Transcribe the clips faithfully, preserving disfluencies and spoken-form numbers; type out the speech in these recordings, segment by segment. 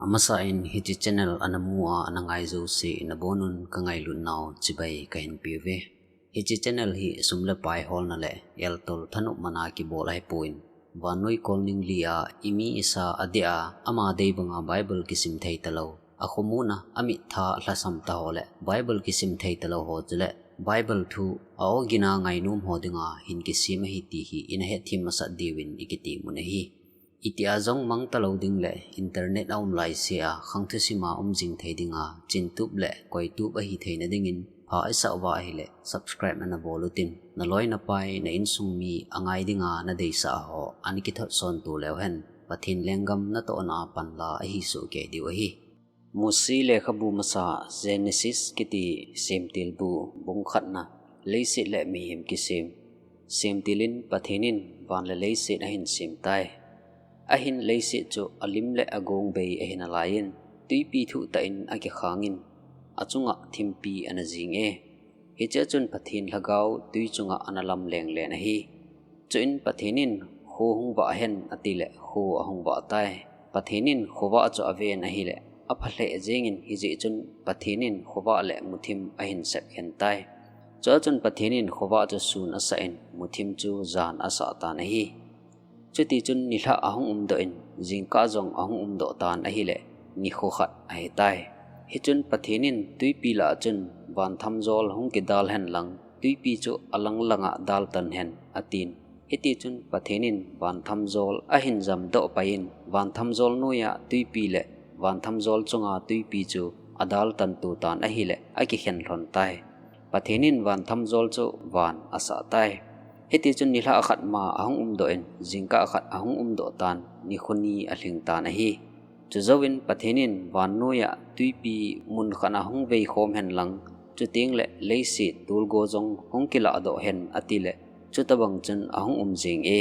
Amasan hiche channel ana mu a ana ngai jouse nabonun kangailutnau chibai kahin peuve. Hiche channel hi sum le pai holna le eltol thanop mana kibol ahipon, vannoi kolning lia imi isa adeh a ama dei banga Bible kisim thei talou, akhomuna amitha lhasam taho le Bible kisim thei talou ho chule Bible thu a-ogin a ngainom ho dinga hin kisem ahi ti hi ina hetthem masat diuvin ikiti mun ahi. Itia jong mang talou ding le internet aum laise a khang thusim a um jing thei dinga chintup le koitup ahi theina dingin pha isah uva ahile subscribe ana bol utin, naloi napai na insung mi angai dinga nadeisah ho ana kithot son to leu hen Pathen lenggam natohna a panla ahi soh kei diu ahi. Mose lekhabu masa Genesis kiti semtil bu bung khatna, leiset le mihem kisem. Semtil in Pathen in van le leiset ahin sem tai. Ahin leiset chu alim le agong bei ahi nalaiyin, tuipi thuh tah in akikhangin, achunga thimpi ana jing e. Hichea chun Pathen lhagao tui chunga ana lam lenglen ahi. Chuin Pathen in, kho hung vah hen, atile kho ahung vah tai. Pathen in khovah chu aven ahile, apha lheh jengin hijeh chun Pathen in khovah le muthim ahin sepkhen tai. Chua chun Pathen in khovah chu sun asah in, muthim chu jan asah tan ahi. Chutichun nilhah ahung umdoh in, jingkah jong ahung umdoh tan ahile, nikho khat ahitai. Hichun Pathen in tuipi lah a chun, van thamjol hung kidal hen lang, tuipi chu alang langa dal tan hen, atin. Hitichun Pathen in van thamjol ahin jamdoh paiyin, van thamjol noiya tuipi le van thamjol chunga tuipi chu adal tan to tan ahile, akikhen lhon tai. Pathen in van thamjol chu van asah tai. Hitichun nilhah khat ma ahung umdoh in, jingkah khat ahung umdoh tan, nikho ni alhing tan ahi. Chujouvin Pathen in vannoiya tuipi mun khat a hung veikhom hen lang, chuteng le leiset tolgo jong hung kilahdoh hen, atile, chutobang chun ahung um jeng e.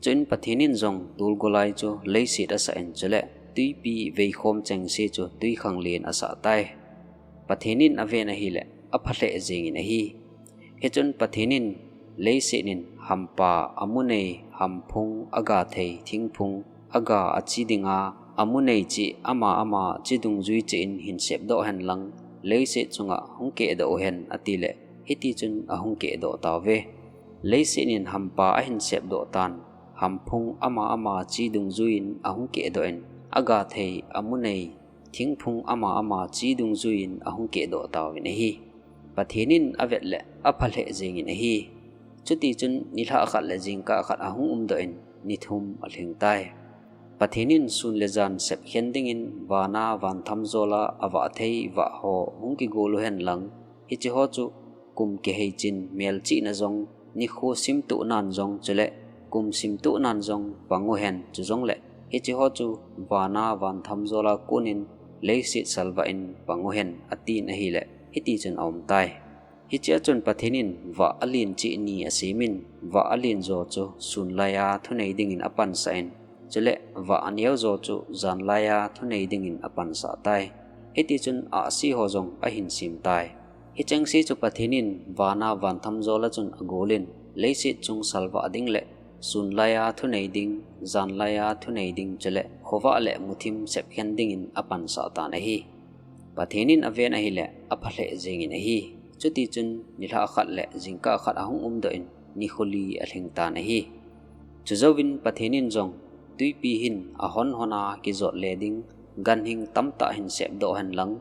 Chuin Pathen in jong tolgo lai chu leiset asah in, chule tuipi veikhom chengse chu twikhanglen asah tai. Pathen in aven ahile, apha lheh jengin ahi. Hichun Pathen in, leiset in hampa, amu nei, hamphung, aga thei, thingphung, aga achi dinga, amu nei cheh ama ama chi dungjui cheh in hin sepdoh hen lang, leiset chunga hung kehdoh uhen, atile, hitichun ahung kehdoh tauve. Leiset in hampa ahin sepdoh tan, hamphung ama ama chi dungjuiyin ahung kehdoh in, aga thei, amu nei, thingphung ama ama chi dungjuiyin ahung kehdoh tauvin ahi. Pathen in avet le apha lheh jengin ahi. Chutichun nilhah khat le jingkah khat ahung umdoh in, nithum alhing tai. Pathen in sun le jan sepkhen dingin vana van thamjol a avah thei vah ho hung kigol uhen lang, hiche ho chu kum kiheichin melchihna jong, nikho simtohnan jong, chule kum simtohnan jong pang uhen, chujongle hiche ho chu vana van thamjol a konin leiset salvah in pang uhen, atin ahile, hitichun aum tai. Hichea chun Pathen in vah alen cheh ni asemin, vah alen jo chu sun laiya thunei dingin apansah in, chule vah aneo jo chu jan laiya thunei dingin apansah tai. Hitichun ahsi ho jong ahin sem tai. Hichengse chu Pathen in vana van thamjol a chun agolin, leiset chung salvah ding le sun laiya thunei ding, jan laiya thunei ding, chule khovah le muthim sepkhen dingin apansah tan ahi. Pathen in aven ahile, apha lheh jengin ahi. Chutichun nilhah khat le jingkah khat ahung umdoh in, nikho li alhing tan ahi. Chujouvin Pathen in jong, tuipi hin ahon hon a kijot le ding ganhing tamtah hin sepdoh hen lang,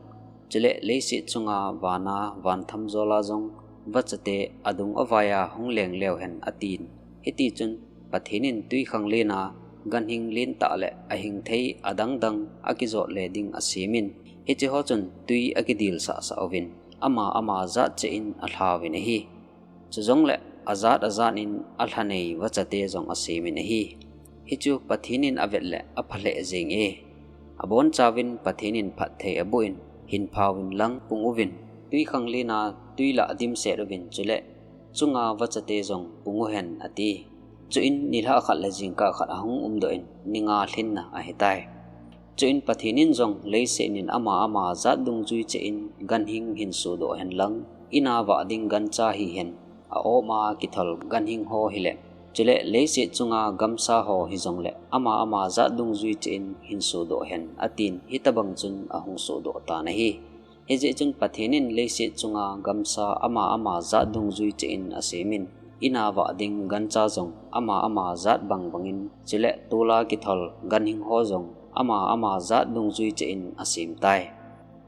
chule leiset chunga vana van thamjol a jong vachate adung avaiya hung leng leu hen, atin. Hitichun Pathen in twikhanglen a ganhing lentah le ahing thei adang dang akijot le ding asemin, hiche ho chun twi akidilsah sah uvin, ama ama jat cheh in alhauvin ahi. Chujongle ajat ajat in alhanei vachate jong asemin ahi. Hichu Pathen in avet le apha lheh jeng e. Abonchauvin Pathen in phatthei aboh in, hin phauvin lang pung uvin, twikhanglen a twi lah dimset uvin, chule chunga vachate jong pung uhen, ati. Chuin nilhah khat le jingkah khat ahung umdoh in, ni nga lhinna ahitai. Chuin Pathen in jong, leiset in ama ama jat dungjui cheh in ganhing hin sodoh hen lang, in a vah ding gancha hihen, a-op a kithol ganhing ho hile, Chule leiset chunga gamsa ho hijongle ama ama jat dungjui cheh in hin sodoh hen, atin, hitabang chun ahung sodoh tan ahi. Hijeh chun Pathen in leiset chunga gamsa ama ama jat dungjui cheh in asemin, ina vah ding gancha jong ama ama jat bang bangin, chule tola kithol ganhing ho jong ama ama jat dungjui cheh in asem tai.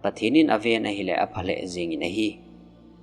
Pathen in aven ahile aphalheh jengin ahi.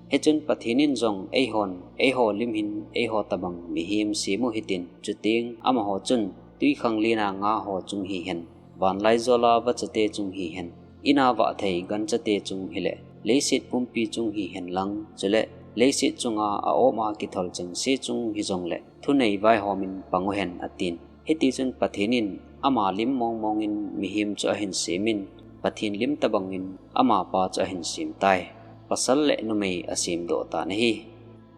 Hichun Pathen in jong eihon, eiho lim hin, eiho tabang mihem sem u hitin, chuteng amaho chun twikhanglen a nga ho chung hihen, vanlaijola vachate chung hihen, ina vah thei ganchate chung hile, leiset pumpi chung hihen lang, chule leiset chunga a-om a kithol chengse chung hijongle, thunei vaihom in pang uhen, atin. Hitichun Pathen in ama lim mong mong in mihem chu ahin semin, Pathen lim tabang in amapa chu ahin sem tai. Pasal le numei asemdoh tan ahi.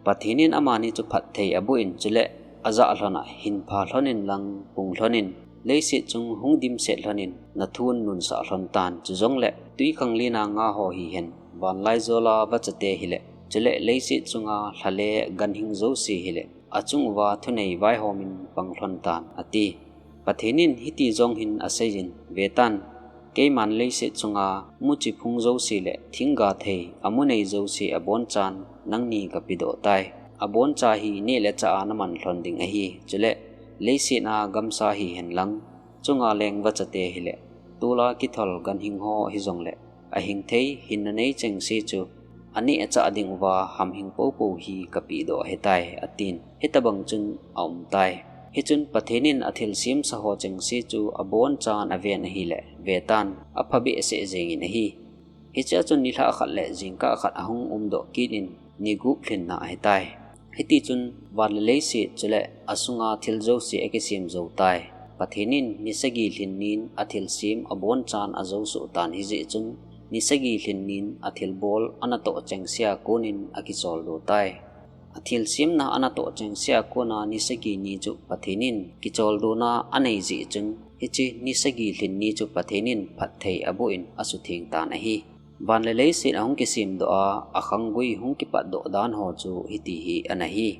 Pathen in amani chu phatthei aboh in, chule ajah lhon a hinpha lhon in lang pung lhon in, leiset chung hung dimset lhon in, nathun nunsah lhon tan, chujongle twikhanglen a nga ho hihen, vanlaijola vachate hile, chule leiset chunga lha le ganhing jouse hile, achung uva thunei vaihom in pang lhon tan, ati. Pathen in hiti jong hin aseiyin, vetan, keiman leiset chunga muchi phung jouse le thingga thei, amu nei jouse abonchan nangni kapedoh tai. Aboncha hi neh le chah a naman lhon ding ahi, chule leiset a gamsa hihen lang, chunga leng vachate hile, tola kithol ganhing ho hijongle, ahing thei hinna nei chengse chu, aneh achah ding uva hamhing popo hi kapedoh ahitai, atin. Hitabang chun aum tai. Hichun Pathen in athilsemsa ho chengse chu abonchan aven ahile, vetan, aphabehseh jengin ahi. Hichea chun nilhah khat le jingkah khat ahung umdoh kit in, ni gup lhinna ahitai. Hitichun van le leiset chule asunga thil jouse akisem jou tai. Pathen in ni sagi lhin nin athilsem abonchan ajou soh tan, hijeh chun ni sagi lhin nin athilbol anatoh chengsea konin akicholdo tai. Athilsemna anatoh chengsea kona ni sagi ni chu Pathen in kicholdona anei jeh chun, hiche ni sagi lhin ni chu Pathen in phatthei aboh in asutheng tan ahi. Van le leiset ahung kisemdoh a, akhanggui hung kipatdoh dan ho chu hiti hi ana hi.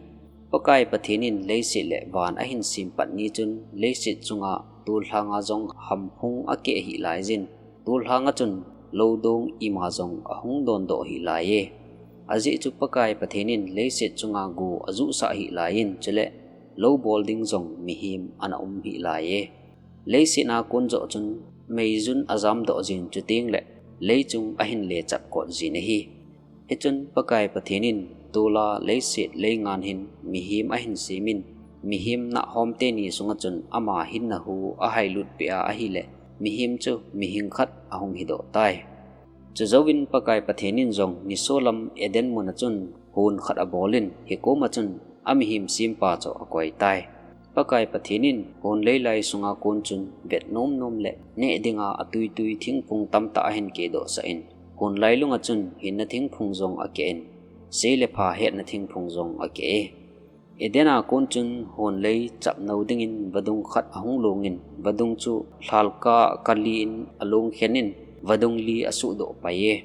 Pakai Pathen in leiset le van ahin sem pat ni chun, leiset chunga tolhanga jong hamphung akeh hih laiyin, tolhanga chun loudong ima jong ahung dondoh hih laiye. Ajeh chu Pakai Pathen in leiset chunga go ajuhsah hih laiyin, chule lou bol ding jong mihem ana um hih laiye. Leiset a kon joh chun meijun ajamdoh jin, chuteng le leichung ahin lechap kot jin ahi. Hichun Pakai Pathen in tola leiset leingan hin mihem ahin semin, mihem nahhom teni sunga chun ama hinna hu ahailutpeh a ahile, mihem chu mihing khat ahung hidoh tai. Chujouvin Pakai Pathen in jong nisolam Eden muna chun hon khat abolin, hikoma chun amihem sempa chu akoi tai. Pakai Pathen in hon leilai sunga kon chun vet nomnom le neh dinga atuitui thingphung tamtah ahin kehdohsah in, hon lailunga chun hinna thingphung jong akeh in, sei le pha hetna thingphung jong akeh e. Eden a kon chun hon lei chapnou dingin vadung khat ahung longin, vadung chu lhalka kali in along khen in, vadung li asuhdoh pai e.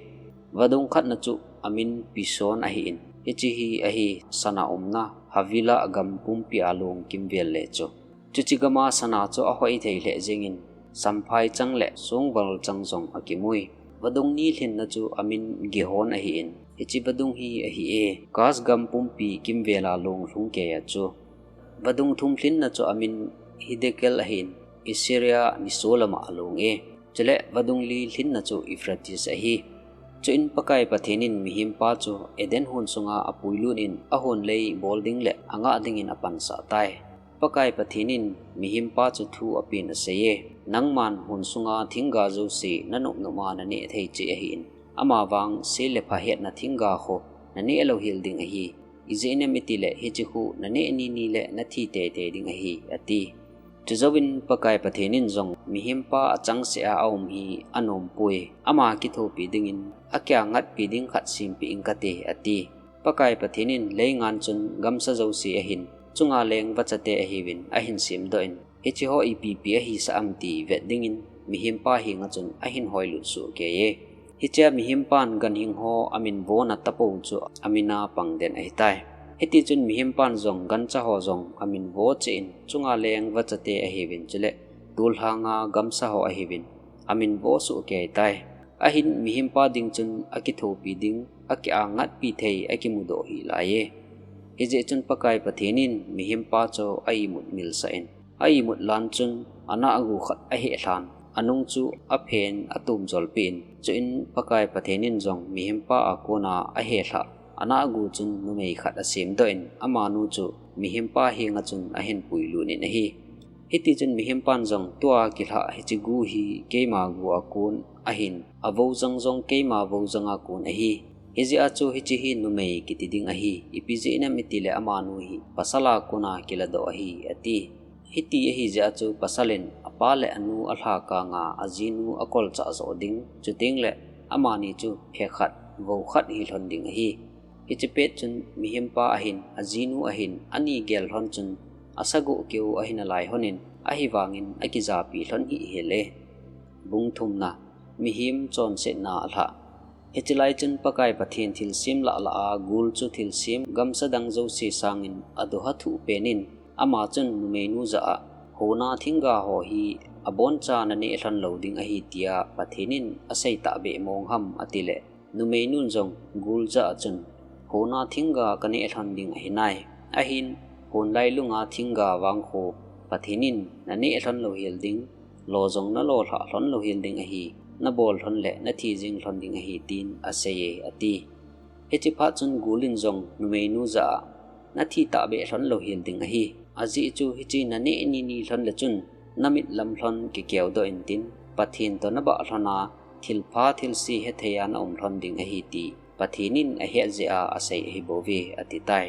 Vadung khatna chu amin Pison ahin, hiche hi ahi sana umna Havilah gam pumpi a long kimvel le chu. Chuche gama sana chu ahoi thei lheh jengin, samphai chang le songval chang jong akimui. Vadung ni lhinna chu amin Gihon ahin, hiche vadung hi ahi e, Kas gam pumpi kimvel a long lhung keiya chu. Vadung thum lhinna chu amin Hiddekel ahin, Assyria nisolam a along e. Chule vadung li lhinna chu Euphrates ahi. Chuin Pakai Pathen in mihempa chu Eden hon sunga apuilut in ahon lei bol ding le angah dingin apansah tai. Pakai Pathen in mihempa chu thu apen asei e, nangman hon sunga thingga jouse nanop nop a naneh thei cheh ahin, amavang sei le pha hetna thingga khu naneh lou hel ding ahi. Ijeh inem itile hiche khu naneh nini le nathi teitei ding ahi, ati. Chujouvin Pakai Pathen in jong mihempa achangseh a aum hi anompoi, ama kithopi dingin akiangatpi ding khat sempeh ing kate, ati. Pakai Pathen in leingan chun gamsa jouse ahin, chunga leng vachate ahiuvin ahin semdoh in, hiche ho ipi ipi ahisah am ti vet dingin mihempa henga chun ahin hoilut soh kei e. Hichea mihempan ganhing ho amin vona tapou chu amina pang den ahitai. Hitichun mihempan jong gancha ho jong amin vo cheh in, chunga leng vachate ahiuvin chule tulhanga gamsa ho ahiuvin, amin vo soh kei tai. Ahin mihempa ding chun akithopi ding, akiangatpi thei akimudoh hih laiye. Hijeh chun Pakai Pathen in mihempa chu a-imut ngilsah in, a-imut lan chun anahgu khat aheh lhan, anung chu aphen atum jolpeh in, chuin Pakai Pathen in jong mihempa a kona aheh lhah anahgu chun numei khat asemdoh in, amanu chu mihempa henga chun ahin puilut in ahi. Hitichun mihempan jong, tua kilhah hiche gu hi keima gu a kon ahin, avojang jong keima vojang a kon ahi. Hijeh a chu hiche hi numei kiti ding ahi, ipi jeh inem itile amanu hi pasal a kona kiladoh ahi, ati. Hiti ahi jeh a chu pasal in apa le anu alha kanga ajinu akolchah joh ding, chuteng le amani chu phe khat, vo khat hi lhon ding ahi. Hiche pet chun mihempa ahin, ajinu ahin, ani gel lhon chun asagoh keu ahi nalai lhon in, ahivangin akijapi lhon hih hel e. Bung thumna, mihem chonsetna alhah. Hichelai chun Pakai Pathen thilsem lah lah a gul chu thilsem gamsa dang jouse sangin adoha thuh pen in, ama chun numeinu jah a, hona thingga ho hi aboncha naneh lhon lou ding ahi tia Pathen in asei tahbeh mong ham, atile, numeinun jong gul jah a chun, hona thingga kaneh lhon ding ahi nai. Ahin, hon lailunga thingga vangkho Pathen in naneh lhon lou hel ding, lo jong nalo lhah lhon lou hel ding ahi, nabol lhon le nathi jing lhon ding ahi, tin asei e, ati. Hiche phat chun gul in jong numeinu jah a, nathi tahbeh lhon lou hel ding ahi. Ajeh chu hiche naneh nini lhon le chun, namit lam lhon kikeudoh intin, Pathen toh nabah lhon a, thilpha thilse hethei a naum lhon ding ahi ti Pathen in ahet jeh a asei ahi bouve, ati tai.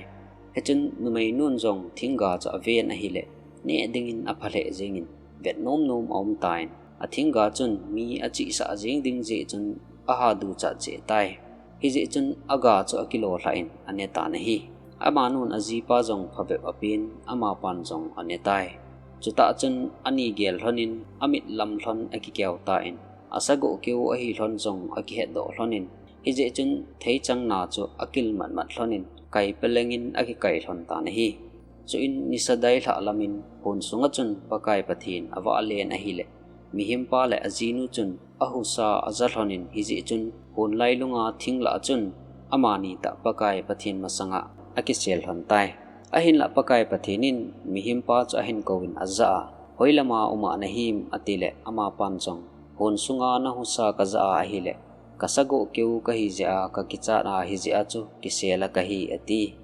Hichun numeinun jong thingga chu aven ahile, neh dingin apha lheh jengin, vet nom nom aum tan, athingga chun mi achihsah jeng ding jeh chun aha duchat cheh tai. Hijeh chun aga chu akilo lhah in ane tan ahi. Amanun ajipa jong phabep apen, amapan jong ane tai. Chutah chun ani gel lhon in amit lam lhon akikeu tan, asagoh keu ahi lhon jong akihetdoh lhon in, hijeh chun theichang na chu akil matmat lhon in, kai peleng in akikai lhon tan ahi. Chuin nisa dai lhah lam in hon sunga chun Pakai Pathen avah len ahile, mihempa le ajinu chun ahusa aja lhon in, hijeh chun hon lailunga thing lah a chun amani tah Pakai Pathen masanga akisel lhon tai. Ahinlah Pakai Pathen in mihempa chu ahin kouvin ajah a, hoilama uma nahim, atile, amapan jong, hon sunga nahusa kajah a ahile, kasagoh keu kahi jeh a kakichat a hijeh a chu kisel a kahi, ati.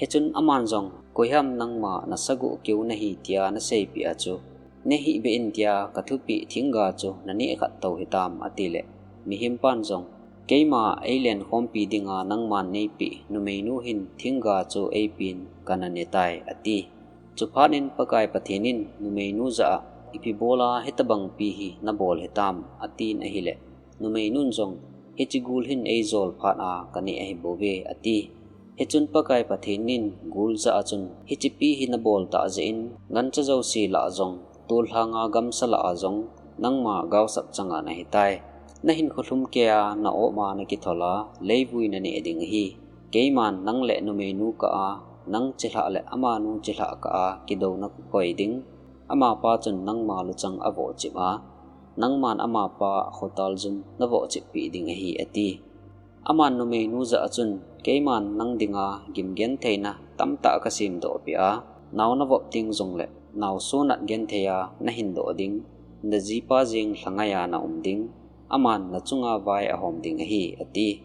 Hichun aman jong, koiham nangma nasagoh keu nahi tia naseipeh a chu, nehih beh in tia kathupeh thingga chu naneh khat tou hitam, atile, mihempan jong, keima eilenkhompi dinga nangman neipeh numeinu hin thingga chu eipen kana ne tai, ati. Chuphat in Pakai Pathen in numeinu jah a, ipi bola hitobang pi hi nabol hitam, atin ahile, numeinun jong, hiche gul hin eijol phat a kaneh ahi bouve, ati. Hichun Pakai Pathen in gul jah a chun, hiche pi hi nabol tah jeh in, gancha jouse lah a jong, tolhanga gamsa lah a jong, nangma gaosap changa nahi tai. Nahinkho lhum kei a, na-op a nakithol a, leivui naneh ding ahi. Keiman nang le numeinu kah a, nang chilhah le amanu chilhah kah a, kidouna kakoi ding. Amapa chun nangma luchang avohchip a, nangman amapa khotal jum navohchip peh ding ahi, ati. Aman numeinu jah a chun, keiman nang dinga gim gentheina tamtah kasemdoh peh a, nao navop teng jongle, naoso nat genthei a nahin doh ding, najipa jeng lhangai a naum ding, aman nachunga vai ahom ding ahi, ati.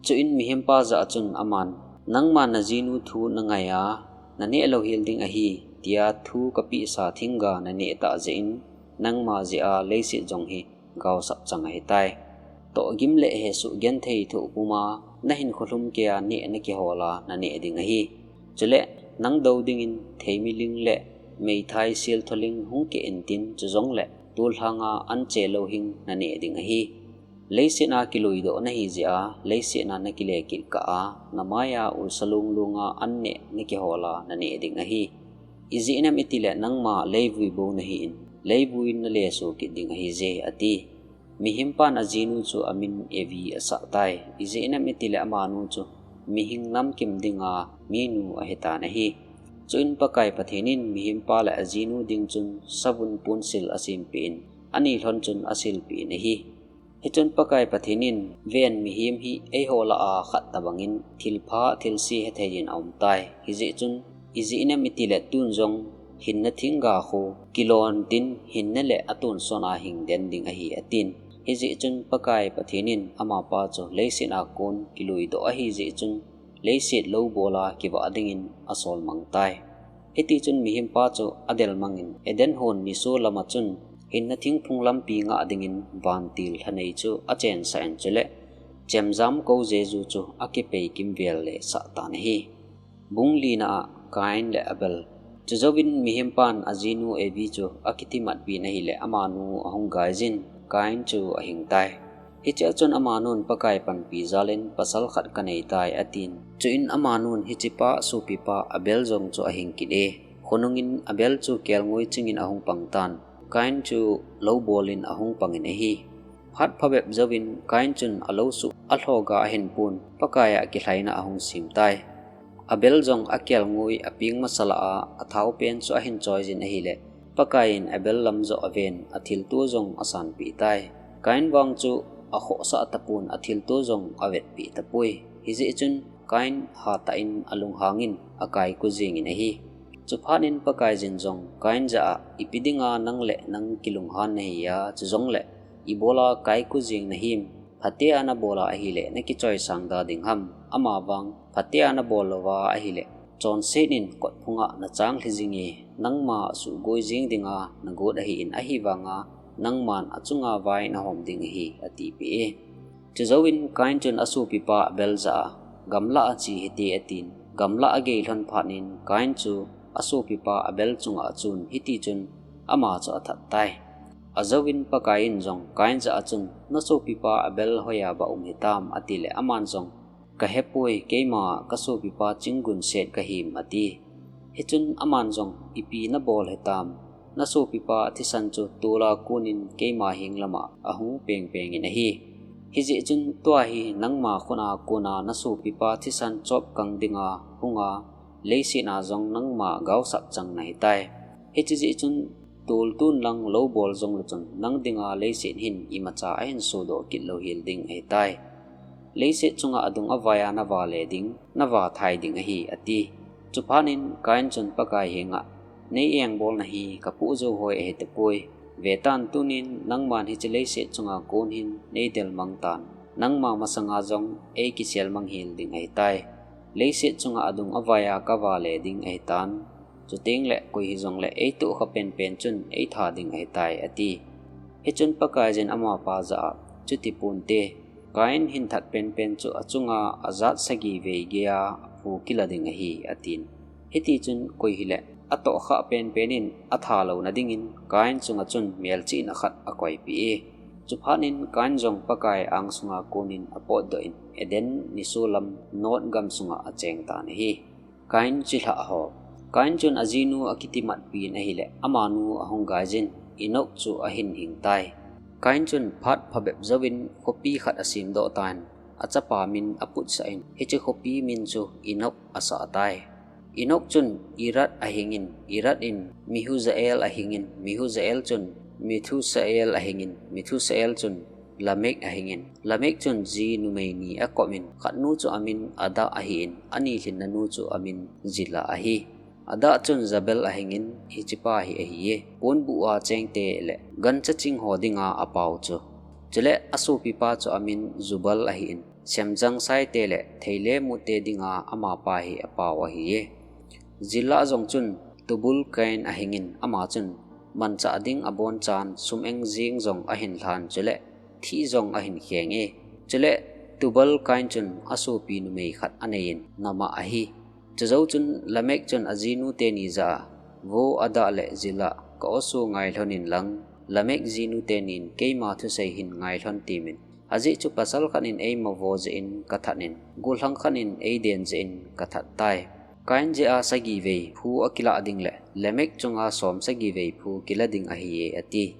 Chuin mihempa jah a chun aman, nangman najinu thu nangai a, naneh lou hel ding ahi, tia thu kapehsa thingga naneh tah jeh in, nangma jeh a leiset jong hi gaosap chang ahitai. Tohgim le hesoh genthei thoh puma, nahinkho lhum kei a neh nakihol a naneh ding ahi. Chule, nang dou dingin theimiling le meithai seltholing hung keh intin, chujongle tolhanga anche louhing naneh ding ahi. Leiset a kiluidoh nahi jeh a, leiset a nakile kit kah a, namai a ulsa lunglung a anneh nakihol a naneh ding ahi. Ijeh inem itile nangma leivui bou nahin, leivui naleso kit ding ahije, ati. Mihempan ajinu chu amin Evi asah tai. Ijeh inem itile amanu chu mihing namkim dinga minu ahitan ahi. Chuin Pakai Pathen in mihempa le ajinu ding chun savun ponsil asempeh in, ani lhon chun asilpeh in ahi. Hichun Pakai Pathen in, "Ven, mihem hi eiho lah a khat tobangin thilpha thilse hethei in aumtai. Hijeh chun ijeh inem itile tun jong hinna thingga khu kilon tin hinna le atonsot a hingden ding ahi," atin. Hijeh chun Pakai Pathen in amapa chu leiset a kon kiluidoh ahijeh chun leiset loubol a kivah dingin asolmang tai. Hitichun mihempa chu adelmangin Eden hon nisolam a chun hinna thingphung lampi ngah dingin vantil lhanei chu achensah in chule chemjam kou jeju chu akipei kimvel le sah tan ahi. Bung lina a Kain le Abel. Chujouvin mihempan ajinu Evi chu akitimatpi in ahile amanu ahung gaijin Kain chu ahingtai. Hichea chun amanun Pakai panpi jalin pasal khat kaneitai atin. Chuin amanun hichepa sopipa Abel jong chu ahing kit e. Khonungin Abel chu kelngoi chingin ahung pangtan, Kain chu loubolin ahung pangin ahi. Phat phabep jouvin Kain chun alou suh alhoga ahinpon, Pakai a kilhaina ahung semtai. Abel jong akelngoi apeng masa lah a, athaupen chu ahin choijin ahile, Pakai in Abel lam joh aven, athilto jong asanpeh tai. Kain vang chu akhohsah tapon, athilto jong avetpeh tapoi. Hijeh chun Kain hatah in alunghangin akaiku jengin ahi. Chuphat in Pakaiyin jong Kain jah a, "Ipi dinga nang le nang kilunghan nahi a, chujongle ibola kaiku jeng nahim? Phatea nabol a ahile nakichoisang da ding ham? Amavang phatea nabol louva ahile, chonset in kotphunga nachang lhi jinge, nangma suhgoi jeng dinga nagot ahin, ahivanga nangman achunga vai nahom ding ahi," atipeh e. Chujouvin Kain chun asopipa Abel jah a, "Gamlah a che hite," atin. Gamlah agei lhon phat in Kain chu asopipa Abel chunga achun, hitichun ama chu athat tai. Ajouvin Pakai in jong Kain jah a chun, "Nasopipa Abel hoiya ba um hitam?" atile aman jong, "Kahepoi, keima kasopipa chinggun set kahim," ati. Hichun aman jong, "Ipi nabol hitam? Nasopipa thisan chu tola konin keima heng lama ahung pengpeng in ahi. Hijeh chun tua hi nangma khut a kona nasopipa thisan chop kang dinga hunga, leiset a jong nangma gaosap chang nahitai. Hiche jeh chun toltun lang loubol jongle chun nang dinga leiset hin imacha ahin sodoh kit lou hel ding ahitai. Leiset chunga adung avai a navale ding, navathai ding ahi," ati. Chuphat in Kain chun Pakai henga, "Nei engbol nahi, kapoh jou hoi ahitapoi. Vetan, tunin nangman hiche leiset chunga kon hin neidelmang tan. Nangma masanga jong eikisel mang hel ding ahitai. Leiset chunga adung avai a kavale ding ahitan. Chutengle koi hijongle eitohkha penpen chun eitha ding ahitai," ati. Hichun Pakaiyin amapa jah a, "Chuti ponte, Kain hin that penpen chu achunga ajat sagi vei geiya aphu kila ding ahi," atin. Hitichun koi hile atohkha penpen in atha louna dingin Kain chunga chun melchihna khat akoipeh e. Chuphat in Kain jong Pakai angsunga konin apotdoh in Eden nisolam Nod gamsunga acheng tan ahi. Kain chilhah ho. Kain chun ajinu akitimatpi in ahile, amanu ahung gaijin, Enok chu ahin hingtai. Kain chun phat phabep jouvin khopi khat asemdoh tan, achapa min aputsah in, hiche khopi min chu Enok asah tai. Enok chun Irad ahingin, Irad in Mehujael ahingin, Mehujael chun Methusael ahingin, Methusael chun Lamek ahingin, Lamek chun ji numei ni akomin, khatnu chu amin Adah ahin, ani lhinna nu chu amin Zillah ahi. Adah chun Jabal ahingin, hichepa hi ahiye. Ponbuh a chengte le gancha ching ho dinga apao chu. Chule asopipa chu amin Jubal ahin, semjang saite le theile mutte dinga amapa hi apao ahiye. Zillah jong chun Tubal Kain ahingin, ama chun manchah ding abonchan sum-eng jeng jong ahin lhan, chule thih jong ahin kheng e. Chule Tubal Kain chun asopi numei khat aneiyin, Naamah ahi. Chujou chun Lamek chun ajinu teni jah a, Vo Adah le Zillah, ka-awso ngailhonin lang, Lamek jinu tenin keima thusei hin ngailhon timin, ajeh chu pasal khat in eima vo jeh in kathat in, gollhang khat in eiden jeh in kathat tai. Kain jeh a sagi vei phu akilah ding le Lamek chunga som sagi vei phu kila ding ahiye, ati.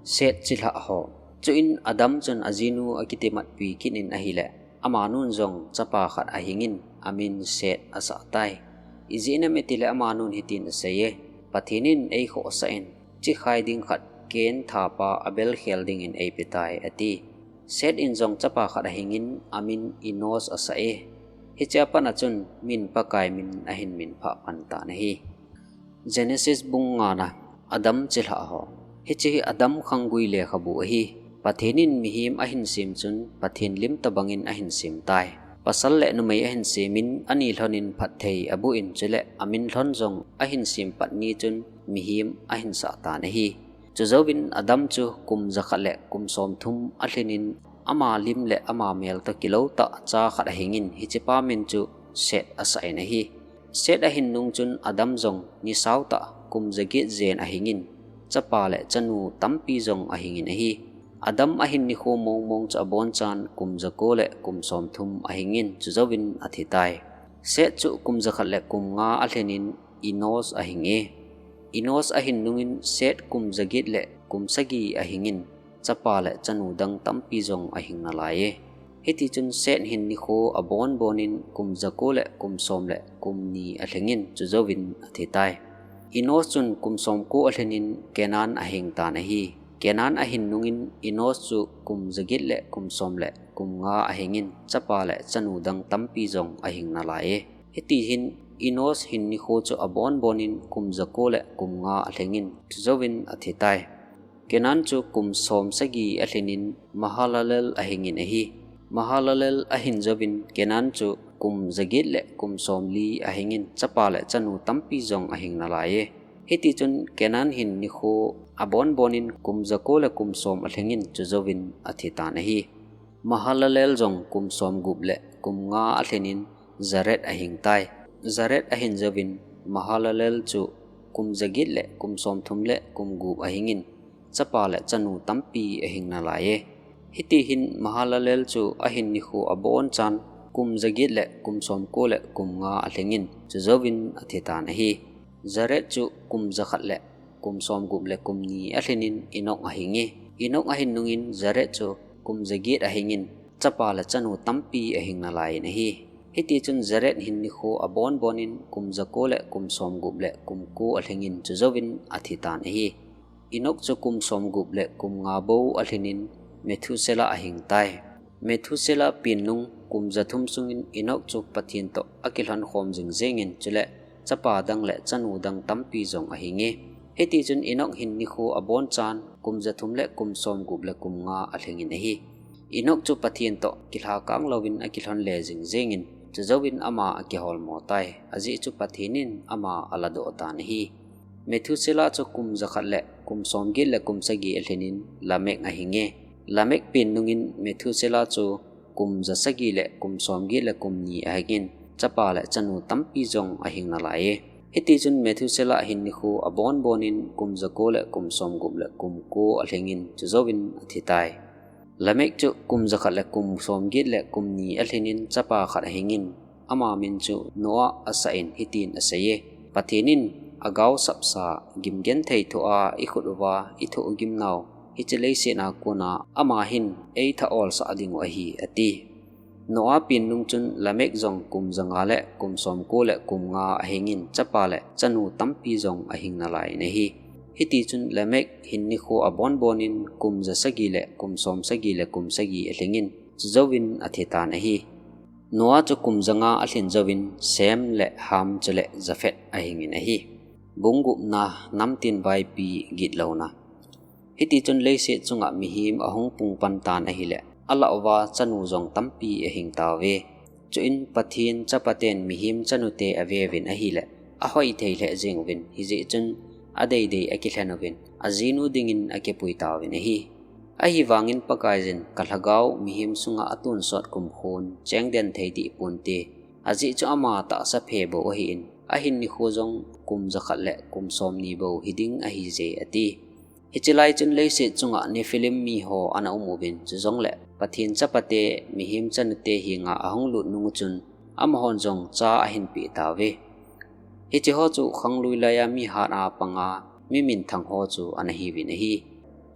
Seth chilhah ho. Chuin Adam chun ajinu akitimatpi kit in ahile, Amanun jong chapa khat ahingin amin Seth asah tai. Ijeh inem itile amanun hitin aseiye, Pathen in eikhohsah in, chikhai ding khat Cain thapa Abel khel dingin eipetai, ati. Seth in jong chapa khat ahingin amin Enosh asah e. Hichea pat a chun min Pakai min ahin minphah pan tan ahi. Genesis bung ngana, Adam chilhah ho. Hiche hi Adam khanggui lekhabu ahi. Pathen in mihem ahin sem chun Pathen lim tobangin ahin sem tai. Pasal le numei ahin semin ani lhonin phatthei abuin chule amin lhon jong ahin sem pat ni chun mihem ahin sah tan ahi. Chujouvin Adam chu kum jakhat le kum somthum alhinin ama lim le ama mel toh kilou tah cha khat ahingin hichepa min chu Seth asah in ahi. Seth ahin nung chun Adam jong nisao tah kum jaget jen ahingin chapa le chanu tampi jong ahingin ahi. Adam ahin nikho mongmong chu abonchan kum jako le kum somthum ahingin chujouvin athitai. Seth chu kum jakhat le kum nga alhinin Enosh ahinge. Enosh ahin nungin Seth kum jaget le kum sagi ahingin chapa le chanu dang tampi jong ahing nalaiye. Hitichun Seth hin nikho abonbonin kum jako le kum som le kum ni alhingin chujouvin athitai. Enosh chun kum somko alhinin Kenan ahing tan ahi. Kenan ahin nungin Enosh chu kum jaget le kum som le kum nga ahingin chapa le chanu dang tampi jong ahing nalaiye. Hitihin Enosh hin nikho chu abonbonin kum jako le kum nga alhingin chujouvin athitai. Kenan chu kum som sagi alhinin Mahalalel ahingin ahi. Mahalalel ahin jouvin Kenan chu kum jaget le kum somli ahingin chapa le chanu tampi jong ahing nalaiye. Hitichun Kenan hin nikho abonbonin kum jako le kum som alhingin chujouvin athitan ahi. Mahalalel jong kum somgup le kum nga alhinin Jared ahingtai. Jared ahin jouvin Mahalalel chu kum jaget le kum somthum le kum gup ahingin chapa le chanu tampi ahing nalaiye. Hitihin Mahalalel chu ahin nikho abonchan kum jaget le kum somko le kum nga alhingin chujouvin athitan ahi. Jared chu kum jakhat le kum somgup le kum ni alhinin Enosh ahinge. Enosh ahin nungin Jared chu kum jaget ahingin chapa le chanu tampi ahing nalaiyin ahi. Hitichun Jared hin nikho abonbonin kum jako le kum somgup le kum ko alhingin chujouvin athitan ahi. Enosh chu kum somgup le kum nga bou alhinin Methuselah ahingtai. Methuselah pen nung kum jathum sungin Enosh chu Pathen toh akilhon khom jingjengin chule chapa dang le chanu dang tampi jong ahinge. Hitichun Enosh hin nikho abonchan kum jathum le kum somgup le kum nga alhingin ahi. Enosh chu Pathen toh kilhakang louvin akilhon le jingjengin chujouvin ama akiholmo tai. Ajeh chu Pathen in ama aladoh tan ahi. Methuselah chu kum jakhat le kum somget le kum sagi alhinin Lamech ahinge. Lamech pen nungin Methuselah chu kum jasagi le kum somget le kum ni ahingin chapa le chanu tampi jong ahing nalaiye. Hitichun Methuselah hin nikho abonbonin kum jako le kum somgup le kum ko alhingin chujouvin athitai. Lamech chu kum jakhat le kum somget le kum ni alhinin chapa khat ahingin ama min chu Noah asahin hitin aseiye, Pathen in agao sapsa gimgenthei thoa ikhut uva ithoh gimnau hiche leiset a kona ama hin eitha olsah dingu ahi, ati. Noah pen nung chun Lamech jong kum janga le kum somko le kum nga ahingin chapa le chanu tampi jong ahing nalaiyin ahi. Hitichun Lamech hin nikho abonbonin kum jasagi le kum somsagi le kum sagi alhingin chujouvin athitan ahi. Noah chu kum janga alhin jouvin Shem le Ham chule Japheth ahingin ahi. Bung gupna, Namtin vaipi gitlouna. Hitichun leiset chunga mihem ahung pung pan tan ahile, alah uva chanu jong tampi ahing tauve. Chuin Pathen chapaten mihem chanute aveuvin ahile, ahoithei lheh jeng uvin, hijeh chun adeidei akilhen uvin, ajinu dingin akipui tauvin ahi. Ahivangin Pakaiyin, kalhagao mihem sunga atonsot kumkhon chengden thei deh ponte, ajeh chu ama tahsa phe bou ahin, ahin nikho jong kum jakhat le kum somni bou hiding ahije, ati. Hichelai chun leiset chunga Nephilim miho ana um uvin, chujongle Pathen chapate mihem chanute henga ahung lut nung uchun, amahon jong cha ahin peh tauve. Hicheho chu khanglui laiya mi hat a panga mi minthang ho chu ana hiuvin ahi.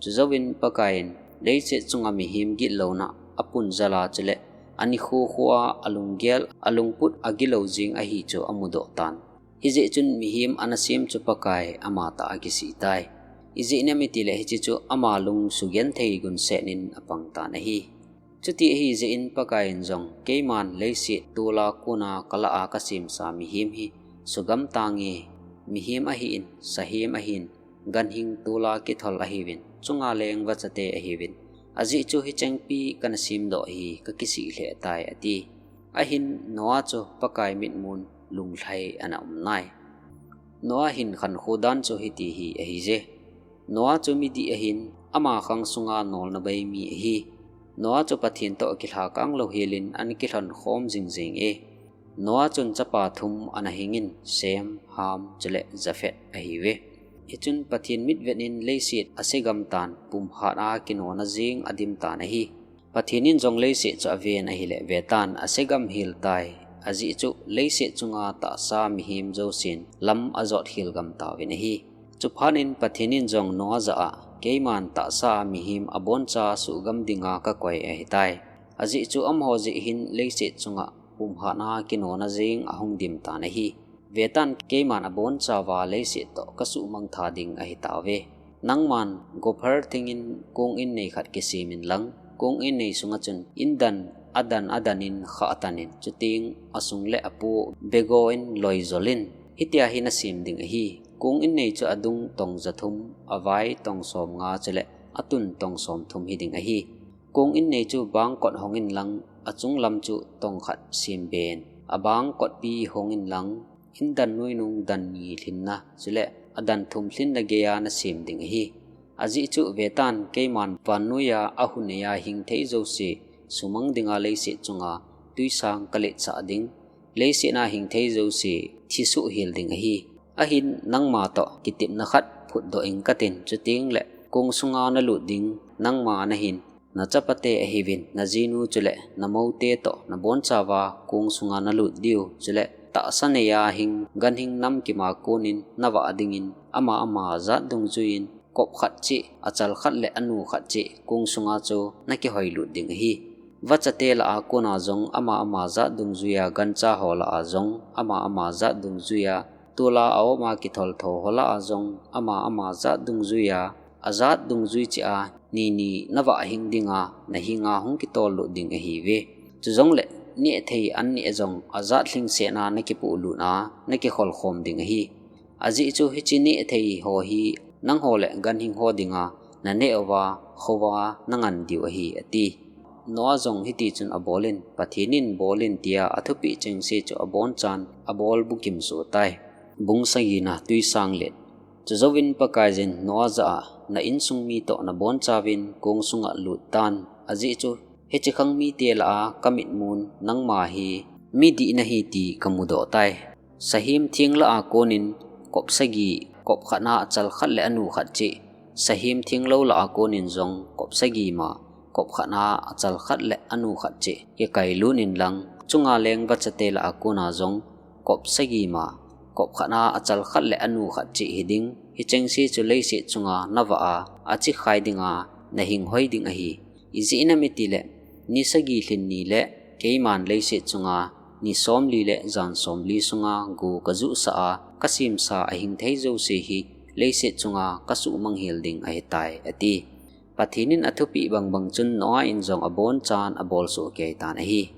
Chujouvin Pakaiyin leiset chunga mihem gitlouna apun jala chule Ani khokho a alunggel, alungput agilou jing ahi chu amudoh tan. Hijeh chun mihem ana sem chu Pakai amatah akisih tai. Ijeh inem itile hiche chu ama lung sugenthei gunsetin apang tan ahi. Chuti ahijeh in Pakai in jong keiman leiset tola kona kalah a kasemsa mihem hi sugam tange, mihem ahin, sahem ahin, ganhing tola kithol ahiuvin, chunga leng vachate ahiuvin. Ajeh chu hichengpi kana semdoh hi kakisih lheh tai ati. Ahin Noah chu Pakai mitmun lunglhai ana um nai. Noah hin khankho dan chu hiti hi ahije. Noah chu midih ahin, ama khang sunga nolna bei mi ahi. Noah chu Pathen toh kilhakang louhelin ana kilhon khom jingjing e. Noah chun chapa thum ana hingin, Shem, Ham, chule Japheth ahiuve. Hichun Pathen mitvetin leiset asegam tan, pumhat a kinona jing adim tan ahi. Pathen in jong leiset chu aven ahile, vetan asegam hel tai. Ajeh chu leiset chunga tahsa mihem jousen lam ajot hel gam tauvin ahi. Chuphat in Pathen in jong Noah jah a, keiman tahsa a mihem aboncha suhgam dinga kakoi ahitai. Ajeh chu amaho jeh hin leiset chunga pumhat a kinona jing ahung dim tan ahi. Vetan keiman abonchauva leiset toh kasuhmang tha ding ahitauve. Nangman Gopher thingin kong innei khat kisemin lang, kong innei sunga chun indan adan adan in khah tanin, chuteng asung le apoh begoh in loijol in, hitia hi nasem ding ahi. Kong innei chu adung tong jathum, avai tong somnga chule atun tong somthum hiding ahi. Kong innei chu bangkot hongin lang, achunglam chu tong khat semben, abangkotpi hongin lang, indan noinung dan ni lhinna, chule adan thum lhinna geiya nasem ding ahi. Ajeh chu vetan keiman vannoiya ahuneiya hingthei jouse sumang dinga leiset chunga tuisang kaletsah ding, leiset a hingthei jouse thisuh hel ding ahi. Ahin nangma toh kitepna khat phutdoh inge katin, chuteng le kong sunga nalut ding nangma nahin, nachapate ahiuvin, najinu chule namoute toh nabonchauva kong sunga nalut diu, chule tahsa neiya hing ganhing namkima konin navah dingin ama ama jat dungjuiyin kop khat cheh, achal khat le anu khat cheh kong sunga chu nakihoilut ding ahi. Vachate lah a kona jong ama ama jat dungjuiya, gancha ho lah a jong ama ama jat dungjuiya, tola aoma kitholtho ho lah a jong ama ama jat dungjuiya, ajat dungjui cheh a nini navah hing dinga nahinga hung kitollut ding ahiuve. Chujongle nehthei an neh jong ajat lhingsetna nakipohlut a nakikholkhom ding ahi. Ajeh chu hiche nehthei ho hi nangho le ganhing ho dinga naneh uva, khouva nangan diu ahi, ati. Noah jong hitichun abolin, Pathen in bolin tia athupeh chengse chu abonchan abol bukim soh tai. Bung sagina, Tuisang Let. Chujouvin Pakaiyin Noah jah a, na insung mi toh nabonchauvin kong sunga lut tan, ajeh chu hiche khang mite lah a kamitmun nangma hi midih nahi ti kamudoh tai. Sahem theng lah a konin kop sagi, kop khatna achal khat le anu khat cheh, sahem thenglou lah a konin jong kop sagi ma, kop khatna achal khat le anu khat cheh kikailut in lang, chunga leng vachate lah a kona jong kop sagi ma, kop khatna achal khat le anu khat cheh hiding, hichengse chu leiset chunga navah a achekhai dinga nahinghoi ding ahi. Ijeh inem itile, ni sagi lhin ni le keiman leiset chunga ni somli le jan somli sunga go kajuhsah a, kasemsa ahingthei jouse hi leiset chunga kasuhmang hel ding ahitai, ati. Pathen in athupeh bangbang chun Noah in jong abonchan abolsoh kei tan ahi.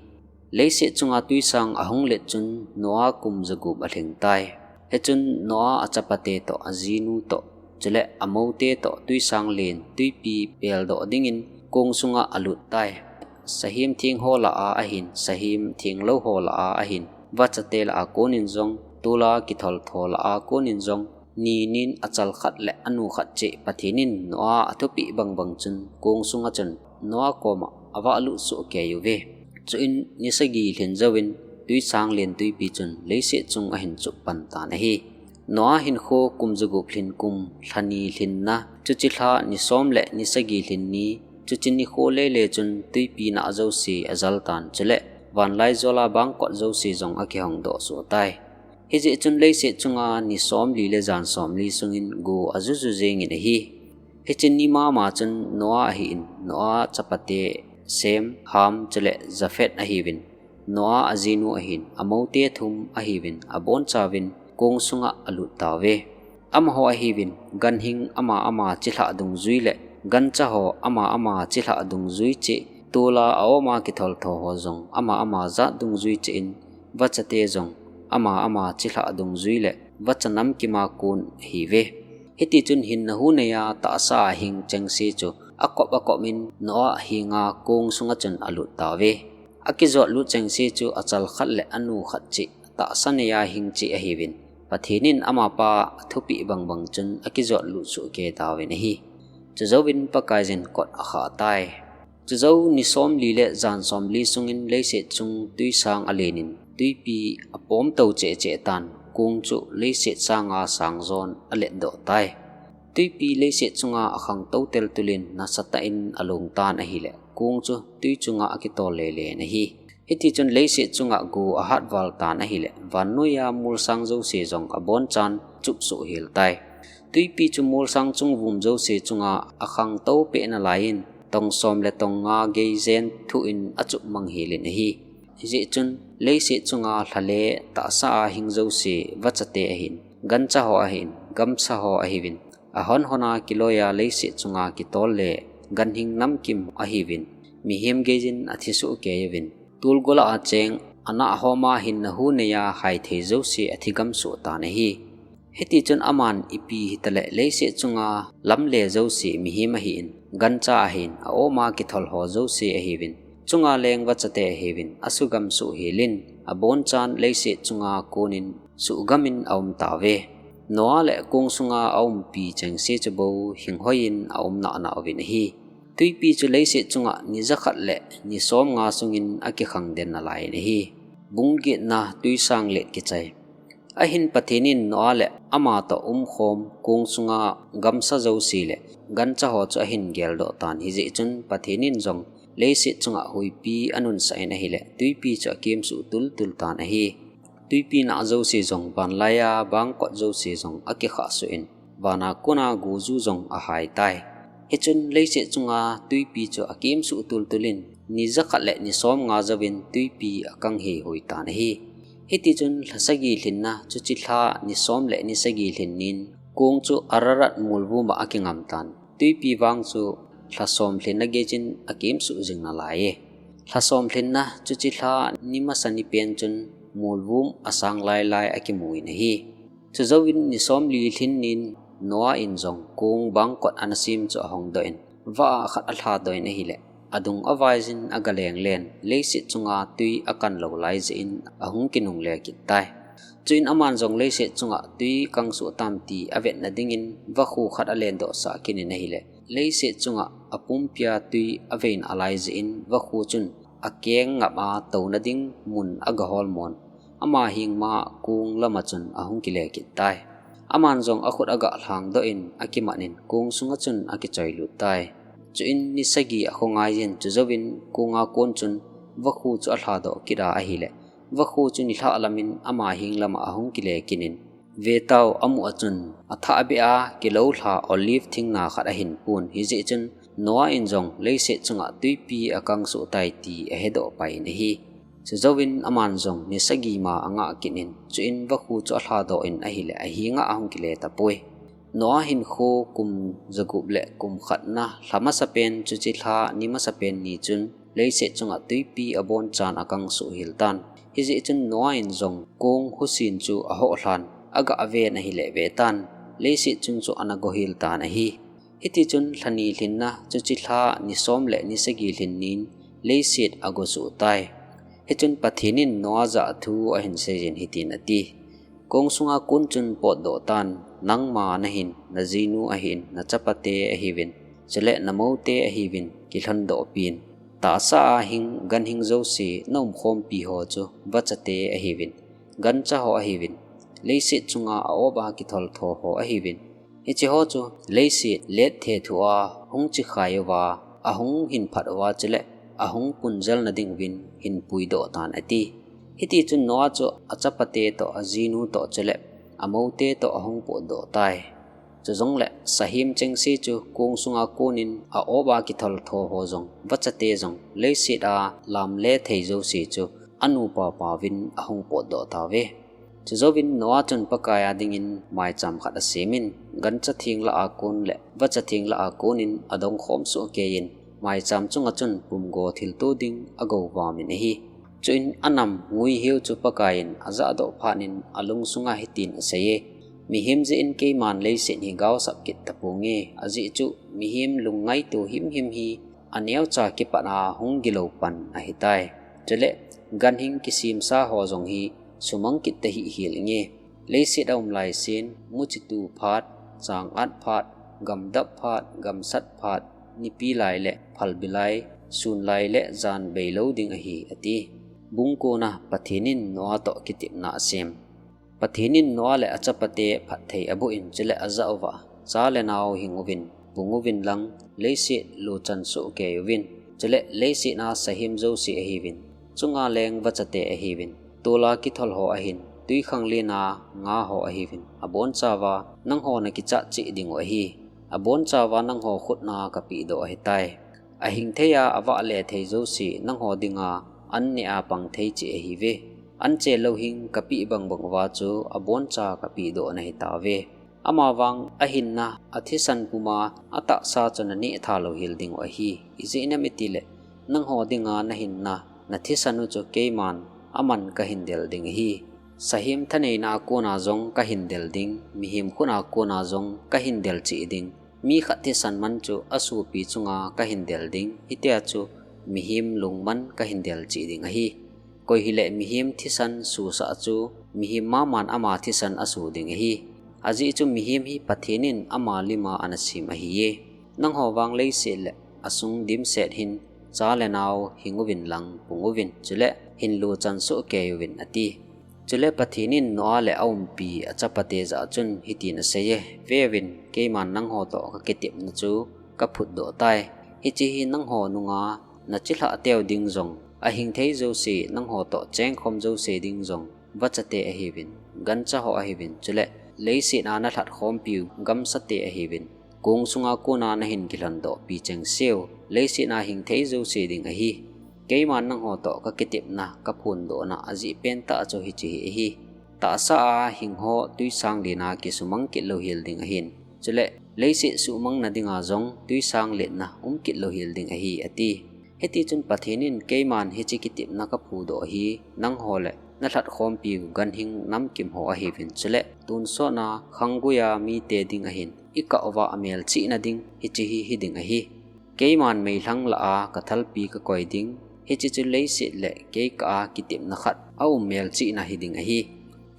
Leiset chunga tuisang ahung let chun Noah kum jagup alhing tai. Hichun Noah achapate toh, ajinu toh, chule amoute toh tuisang len tuipi peldoh dingin kong sunga alut tai. Sahem theng ho lah a ahin, sahem thenglou ho lah a ahin, vachate lah a konin jong, tola kitholtho lah a konin jong, ninin achal khat le anu khat cheh Pathen in Noah athupeh bangbang chun kong sunga chun Noah koma avahlut soh kei uve. Chuin ni sagi lhin jouvin tuisang len tuipi chun leiset chung ahin chup pan tan ahi. Noah hinkho kum jagup lhin kum, lha ni lhinna, chuche lha ni som le ni sagi lhin ni, chuche nikho lele chun tuipi nah jouse ajal tan, chule vanlaijol a bangkot jouse jong akihong doh soh tai. Hijeh chun leiset chunga ni somli le jan somli sungin go ajuju jengin ahi. Hiche ni mama chun Noah ahin, Noah chapate Shem, Ham, chule Japheth ahiuvin. Noah ajinu ahin, amoute thum ahiuvin, abonchauvin kong sunga alut tauve. Amaho ahiuvin, ganhing ama ama chilhah dungjui le gancha ho ama ama chilhah dungjui cheh, tola a-oma kitholtho ho jong ama ama jat dungjui cheh in, vachate jong ama ama chilhah dungjui le vacha namkima kon ahiuve. Hitichun hinna hu neiya tahsa a hing chengse chu akop akop in Noah henga kong sunga chun alut tauve. Akijot lut chengse chu achal khat le anu khat cheh, tahsa neiya hing cheh ahiuvin. Pathen in amapa athupeh bangbang chun akijot lut soh kei tauvin ahi. Chujouvin Pakaiyin kot akhah tai. Chujou ni somli le jan somli sungin leiset chung twisang alen in, twipi apom tou cheh cheh tan, kong chu leiset sanga sangjon aletdoh tai. Twipi leiset chunga akhangtou teltul in nasatah in along tan ahile, kong chu twi chunga akitol lele in ahi. Hitichun leiset chunga go ahatval tan ahile, vannoiya molsang jouse jong abonchan chupsuh hel tai. Twipi chu molsang chung vum jouse chunga akhangtou peh nalaiyin, tong som le tong nga gei jen thuh in achup mang hel in ahi. Hijeh chun leiset chunga lha le tahsa a hing jouse, vachate ahin, gancha ho ahin, gamsa ho ahiuvin, ahon hona kiloiya leiset chunga kitol le ganhing namkim ahiuvin, mihem geiyin athi soh kei uvin, tolgola a cheng, anah homa hinna hu neiya haithei jouse athi gam soh tan ahi. Hitichun aman ipi hitale leiset chunga lamle jouse mihem ahin, gancha ahin, a-oma kithol ho jouse ahiuvin, chunga leng vachate ahiuvin, asugam soh hel in, abonchan leiset chunga konin suhgam in aum tauve. Noah le kong sunga aumpi chengse chu bou hinghoiyin aum nahnauvin ahi. Twipi chu leiset chunga ni jakhat le ni somnga sungin akikhang den nalaiyin ahi. Bung getna, twisang let kichai. Ahin Pathen in Noah le ama toh umkhom kong sunga gamsa jouse le gancha ho chu ahin geldoh tan, hijeh chun Pathen in jong leiset chunga huipi anunsah in ahile, twipi chu akemsuh tultul tan ahi. Twipi nah jouse jong, vanlaiya bangkot jouse jong akikhah soh in, vana kona goju jong ahai tai. Hichun leiset chunga twipi chu akemsuh tultul in, ni jakhat le ni somnga jouvin twipi akang heihoi tan ahi. Hitichun lha sagi lhinna, chuche lha ni som le ni sagi lhin nin, kong chu Ararat molvum a akingam tan. Twipi vang chu lha som lhinna geijin akemsuh jing nalaiye. Lha som lhinna, chuche lha ni masa ni pen chun molvum asang lailai akimun ahi. Chujouvin ni somli lhin nin Noah in jong kong bangkot anasem chu ahongdoh in, vah a khat alhadoh in ahile, adung avaijin agaleng len, leiset chunga twi akan lou lai jeh in ahung kinungle kit tai. Chuin aman jong leiset chunga twi kangsoh tam ti avetna dingin vakhu khat alendohsah kit in ahile, leiset chunga apumpia twi aveina lai jeh in vakhu chun akeng ngap a touna ding mun agaholmon, ama hengma kong lama chun ahung kile kit tai. Aman jong akhut agalhangdoh in akimat in kong sunga chun akichoilut tai. Chuin ni sagi akhongaiyin, chujouvin konga kon chun vakhu chu alhadoh kit a ahile, vakhu chu nilhah lamin ama heng lama ahung kile kit in, vetau amu a chun athahbeh a kilou lha olive thingna khat ahin pon, hijeh chun Noah in jong leiset chunga twipi akangsoh tai ti ahedoh pai in ahi. Chujouvin aman jong ni sagi ma angah kit in, chuin vakhu chu alhadoh in ahile, ahenga ahung kile tapoi. Noah hinkho kum jagup le kum khatna, lha masapen chuche lha ni masapen ni chun leiset chunga twipi abonchan akangsoh hel tan. Hijeh chun Noah in jong kong husin chu ahohlhan, agah ven ahile vetan, leiset chung chu anago hel tan ahi. Hitichun lha ni lhinna, chuche lha ni som le ni sagi lhin nin leiset agosoh tai. Hichun Pathen in Noah jah a thu ahin seiyin hitin ati, kong sunga kon chun potdoh tan, nangma nahin, najinu ahin, nachapate ahiuvin, chule namoute ahiuvin, kilhondoh pin. Tahsa a hing, ganhing jouse naumkhompi ho chu vachate ahiuvin, gancha ho ahiuvin, leiset chunga a-op a kitholtho ho ahiuvin, hiche ho chu leiset letthethu a hung chikhai uva, ahung hinphat uva chule ahung punjelna dinguvin hinpuidoh tan ati. Hitichun Noah chu achapate toh, ajinu toh chule amoute toh ahung potdoh tai. Chujongle sahem chengse chu kong sunga konin a-op a kithol tho ho jong, vachate jong, leiset a lam le thei jouse chu anupa pauvin ahung potdoh tauve. Chujouvin Noah chun Pakai a dingin maicham khat asemin, gancha theng lah a kon le vacha theng lah a konin adongkhom sohkeiyin, maicham chunga chun pumgo thilto ding agovamin ahi. Chuin anam nguiheu chu Pakaiyin ajahdoh phatnin alung sunga hitin aseiye, Mihem jeh in keiman leiset hi gaosap kit taponge, ajeh chu mihem lungngaito himhim hi aneocha kipat a hung gilou pan ahitai. Chule ganhing kisemsa ho jong hi sumang kit tahih hel inge. Leiset aum laisen, muchitu phat, changat phat, gamdap phat, gamsat phat, nipi lai le phalbi lai, sun lai le jan beilou ding ahi, ati. Bung kona Pathen in Noah toh kitepna asem. Pathen in Noah le achapate phatthei aboh in, chule ajah uva, Cha le nao hing uvin, pung uvin lang, leiset lochan sohkei uvin, chule leiset a sahem jouse ahiuvin, chunga leng vachate ahiuvin, tola kithol ho ahin, twikhanglen a nga ho ahiuvin, abonchauva nangho nakichat cheh dingu ahi. Abonchauva nangho khut a kapehdoh ahitai. Ahing thei a avahle thei jouse nangho dinga an neh a pang thei cheh ahiuve. An chel louhing kapeh bangbang uva chu aboncha kapehdoh nahitauve. Amavang ahinna athisan puma atahsa chu naneh tha louhel dingu ahi. Ijeh inem itile, nangho dinga nahinna nathisan u chu keiman aman kahin del ding ahi. Sahem thaneina a kona jong kahin del ding, mihem khut a kona jong kahin del cheh ding. Mi khat thisan man chu asopi chunga kahin del ding, hitia chu mihem lungman kahin del cheh ding ahi. Koi hile mihem thisan susah chu mihem maman ama thisan asu ding ahi. Ajeh chu mihem hi Pathen in ama lima anasem ahiye. Nangho vang leiset le asung dimset hin, cha le nao hing uvin lang pung uvin, chule hin lochan sohkei uvin, ati. Chule Pathen in Noah le aumpi achapate jah a chun hitin aseiye, Veuvin, keiman nangho toh kakitepna chu kaphutdoh tai. Hiche hi nangho nunga nachilhah teu ding jong, ahing thei jouse nangho toh chengkhom jouse ding jong, vachate ahiuvin, gancha ho ahiuvin, chule leiset a nalhatkhompiu gamsate ahiuvin, kong sunga kona nahin kilhondohpi chengseu, leiset a hing thei jouse ding ahi. Keiman nangho toh kakitepna, kaphondohna ajeh pentah chu hiche hi ahi. Tahsa a hing ho twisang len a kisumang kit louhel ding ahin, chule leiset suhmang nadinga jong twisang letna um kit louhel ding ahi, ati. Hitichun Pathen in, Keiman hiche kitepna kaphudoh hi nangho le nalhatkhompiu ganhing namkim ho ahiuvin, chule tonsot a khanggui a mite ding ahin, ikah uva amelchihna ding hiche hi hiding ahi. Keiman meilhang lah a kathalpi kakoi ding, hiche chu leiset le kei kah a kitepna khat aum melchihna hiding ahi.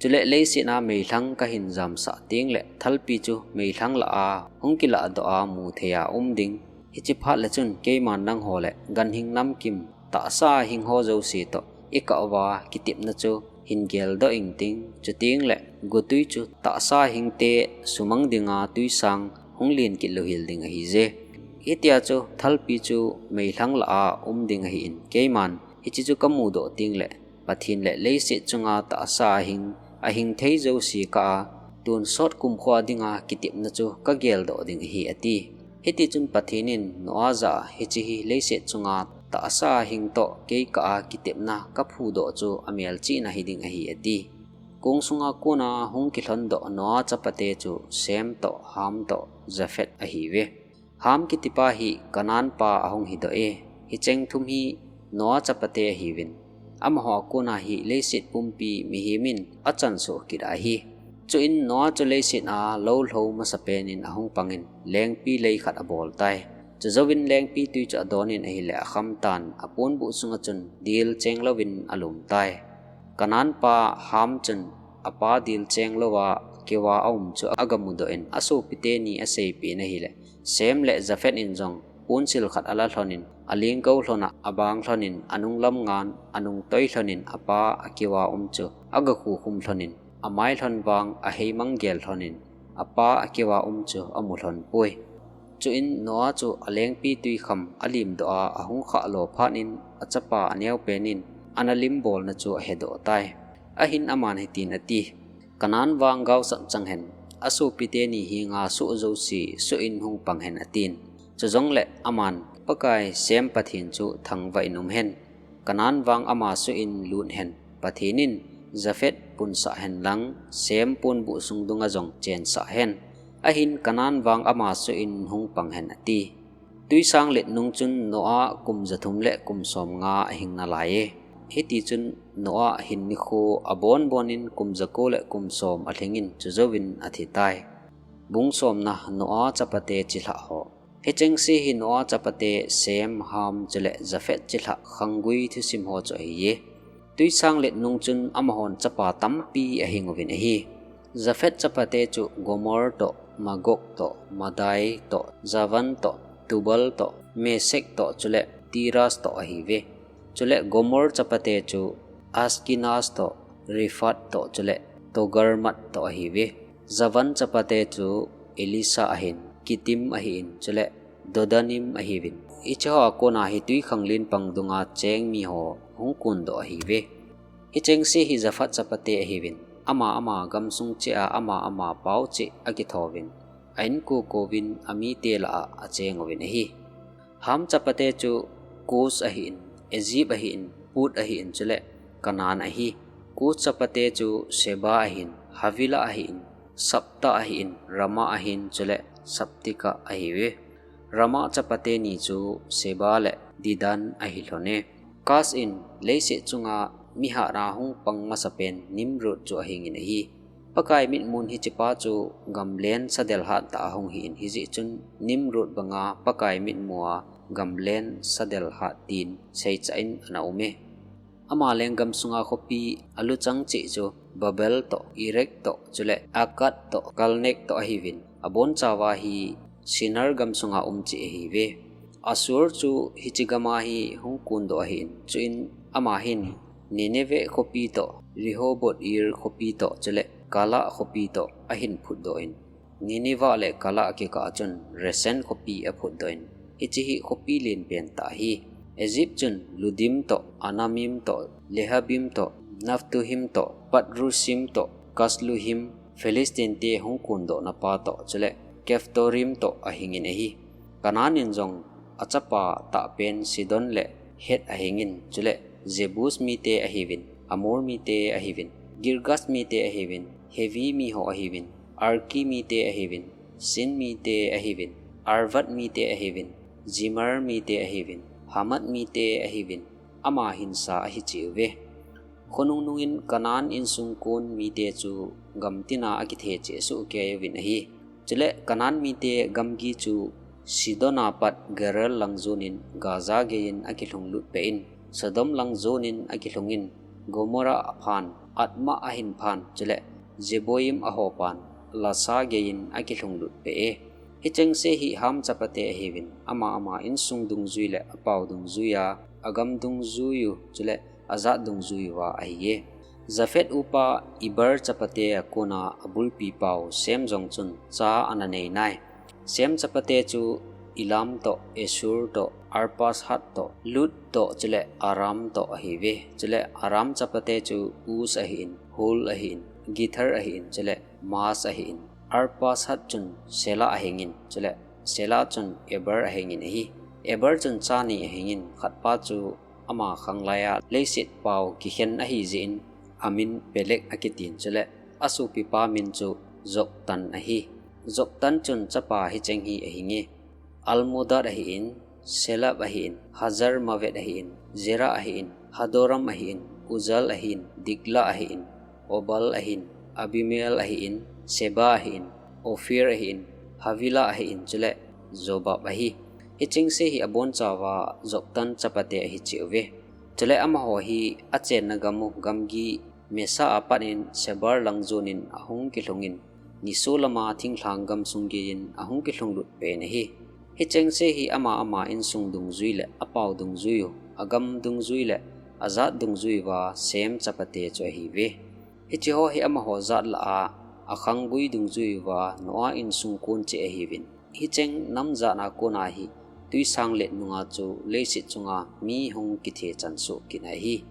Chule leiset a meilhang kahin jamsah tengle thalpi chu meilhang lah a hung kilahdoh a muthei a um ding. Hiche phat le chun keiman nangho le ganhing namkim tahsa hing ho jouse toh ikah uva kitepna chu hin geldoh ingting, chutengle gotwi chu tahsa hingte sumang dinga twisang hung len kit louhel ding ahije. Hitia chu thalpi chu meilhang lah a um ding ahin, keiman hiche chu kamudoh tengle Pathen le leiset chunga tahsa ahing, ahing thei jouse kah a, tonsot kumkho a dinga kitepna chu kageldoh ding ahi, ati. Hitichun Pathen in Noah jah a, Hiche hi leiset chunga tahsa ahing toh kei kah a kitepna kaphudoh chu amelchihna hiding ahi, ati. Kong sunga kona hung kilhondoh Noah chapate chu Shem toh, Ham toh, Japheth ahiuve. Ham kitipa hi Canaan pa ahung hidoh e. Hicheng thum hi Noah chapate ahiuvin, amaho a kona hi leiset pumpi mihem in achansoh kit ahi. Chuin Noah chu leiset a lou lhou masapen in ahung pangin lengpi lei khat abol tai. Chujouvin lengpi twi chu adonin ahile akhamtan, aponbuh sunga chun dil chenglouvin alum tai. Canaan pa Ham chun apa dil chenglouva keuva aum chu agamudoh in, asopite ni aseipeh in ahile, Shem le Japheth in jong ponsil khat ala lhonin, alingkou lhon a abang lhonin, anunglam ngan anungtoi lhonin, apa akeuva um chu agakhukhum lhonin, amai lhon vang aheimang gel lhonin, apa akeuva um chu amu lhon poi. Chuin Noah chu alengpi twikham alimdoh a, ahung khahlo phat in achapa aneopen in ana limbolna chu ahedoh tai. Ahin aman hitin ati, Canaan vang gaosap chang hen, Asopite ni henga soh jouse soh in hung pang hen atin. Chujongle aman, Pakai Sem Pathen chu thangvah in um hen. Kanan vang ama soh in lut hen. Pathen in Japheth punsah hen lang, Sem ponbuh sung dunga jong chensah hen. Ahin Kanan vang ama soh in hung pang hen ati. Tuisang let nung chun Noah kum jathum le kum somnga ahing nalai e. Hiti chun Noah hin nikho abon bon in kum jako le kum som alhing in chujouvin athi tai. Bung somna. Noah chapate chilhah ho. Hichengse hi Noah chapate Sem, Ham chule Japheth chilhah khanggui thusim ho chu ahi e. Tuisang let nung chun amahon chapa tampi ahing uvin ahi. Japheth chapate chu Gomer toh, Magog toh, Madai toh, Javan toh, Tubal toh, Meshek toh chule Tiras toh ahiuve. Chule Gomer chapate chu Ashkenaz toh, Riphath toh chule Togarmah toh ahiuve. Javan chapate chu Elishah ahin, Kittim ahin, chule Dodanim ahiuvin. Hicheho a kona hi tuikhanglen pang dunga cheng miho hung kondoh ahiuve. Hichengse hi Japheth chapate ahiuvin. Ama ama gamsung cheh a ama ama pao cheh akithouvin, a-inko kouvin amite lah a acheng uvin ahi. Ham chapate chu Kush ahin, Egypt ahin, Put ahin, chule Canaan ahi. Kush chapate chu Sheba ahin, Havilah ahin, Sabta ahin, Raamah ahin, chule Sabteka ahiuve. Raamah chapate ni chu Sheba le Dedan ahilhon e. Cush in leiset chunga mi hatna hung pang masapen Nimrod chu ahingin ahi. Pakai mitmun hichepa chu gamlen sadelhah tah a hung hin, hijeh chun Nimrod banga Pakai mitmua gamlen sadelhah tin seichah in ana um e. Ama lenggam sunga khopi aluchang cheh chu Babel toh, Erek toh, chule Akkad toh, Kalnek toh ahiuvin. Abonchauva hi Shinar gamsunga um cheh ahiuve. Assur chu hiche gama hi hung kondoh ahin, chuin ama hin Nineveh khopi toh, Rehoboth-Ir khopi toh, chule Calah khopi toh ahin phutdoh in, Nineveh le Calah kikah a chun Resen khopi aphutdoh in, hiche hi khopi lenpen tah ahi. Egypt chun Ludim toh, Anamim toh, Lehabim toh, Naphtuhim toh, Pathrusim toh, Kasluhim, Philistine te hung kondohna pa toh, chule Caphtorim toh ahingin ahi. Canaan in jong achapa tahpen Sidon le Heth ahingin, chule Jebus mite ahiuvin, Amor mite ahiuvin, Girgash mite ahiuvin, Hivi miho ahiuvin, Arki mite ahiuvin, Sin mite ahiuvin, Arvad mite ahiuvin, Zemar mite ahiuvin, Hamath mite ahiuvin, ama hinsa ahi cheh uve. Khonung nungin Canaan insung kon mite chu gamtina akithe cheh sohkei uvin ahi. Chule Canaan mite gamgi chu Sidon a pat Gerar lang jonin Gaza geiyin akilhung lut peh in, Sodom lang jonin akilhungin, Gomorrah aphan, Admah ahin phan, chule Zeboim ahopan, Lasha geiyin akilhung lut peh e. Hichengse hi Ham chapate ahiuvin, ama ama insung dungjui le apao dungjuia, agam dungjuiu, chule ajat dungjuiuva ahi e. Japheth upa Eber chapate a kona abulpi pau Sem jong chun cha ana nei nai. Sem chapate chu Elam toh, Asshur toh, Arphaxad toh, Lud toh, chule Aram toh ahiuve. Chule Aram chapate chu Uz ahin, Hul ahin, Gether ahin, chule Mas ahin. Arphaxad chun Shelah ahingin, chule Shelah chun Eber ahingin ahi. Eber chun cha ni ahingin, khatpa chu ama khanglaiya leiset pao kikhen ahijeh in amin Peleg akitin, chule asopipa min chu Joktan ahi. Joktan chun chapa hicheng hi ahinge: Almodad ahin, Sheleph ahin, Hazarmaveth ahin, Jerah ahin, Hadoram ahin, Uzal ahin, Diklah ahin, Obal ahin, Abimael ahin, Sheba ahin, Ophir ahin, Havilah ahin, chule Jobab ahi. Hichengse hi abonchauva Joktan chapate ahi cheh uve. Chule amaho hi achenna gamu gamgi Mesha a pat in Shebar lang jonin ahung kilhungin, nisolama thinglhang gamsung geiyin ahung kilhung lut pen ahi. Hichengse hi ama ama insung dungjui le apao dungjuiu, agam dungjui le ajat dungjuiuva Sem chapate chu ahiuve. Hicheho hi amaho jat lah a akhanggui dungjuiuva Noah insung kon cheh ahiuvin. Hicheng nam jatna kona hi tuisang let nunga chu leiset chunga mi hung kithe chan soh kit ahi.